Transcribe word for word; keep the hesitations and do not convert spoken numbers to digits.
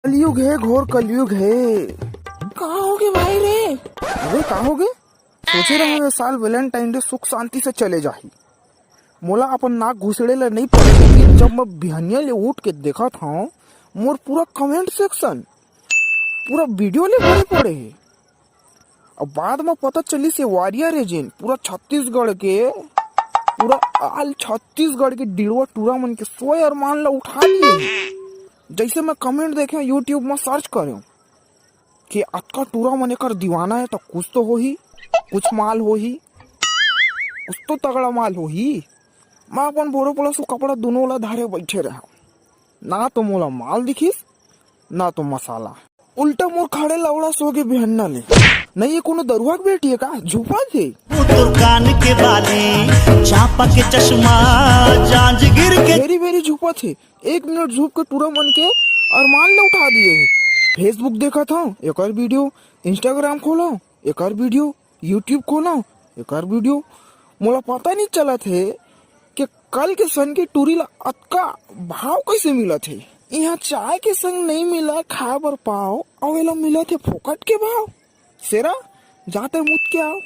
कलयुग हे, घोर कलयुग हे। का होगे भाई रे? अरे का होगे? सोचे रहे ये साल Valentine Day सुख शांति से चले जाही। मोला अपन नाक घुसेड़े ला नहीं पड़े, लेकिन जब मैं बिहनिया ले उठ के देखत हूँ, मोर पूरा comment section पूरा video ले भरे पड़े हे। अब बाद में पता चलिस ये warrior हे जेन पूरा छत्तीसगढ़ के, पूरा all छत्तीसगढ़ के डिड़वा टूरा मन के सोए अरमान ला उठा लिए हे। जैसे मैं comment देखे, YouTube में search करे कि अतका टूरा मन एकर दीवाना हे, त कुछ तो होही, कुछ माल होही, कुछ तो तगड़ा माल होही। मैं अपन बोरो प्लस कपड़ा दोनों ला धारे बैठे रहा, ना तो मोला माल दिखिस, ना तो मसाला। उल्टा मोर खाड़े लौड़ा सो गे बिहन्ना ले। नहीं, ये कोनो दरुआ के बेटी हे का? झूपत हे। तोर कान के बाली, चांपा के चश्मा, जांजगीर के। भेरी भेरी झूपत हे। एक मिनट झूप के टूरा मन के अरमान ला उठा दिए हे। Facebook देखत हूँ, एकर video, Instagram खोलो, एकर video, YouTube खोलो, एकर video। मोला पता नहीं चलत हे कि कल के सन के टूरी ला अतका भाव कैसे मिलत हे। यहाँ चाय के संग नहीं मिला खाए बर पाव, अउ एला मिलत हे फोकट के भाव। सेरा, जाते मुत के आओ।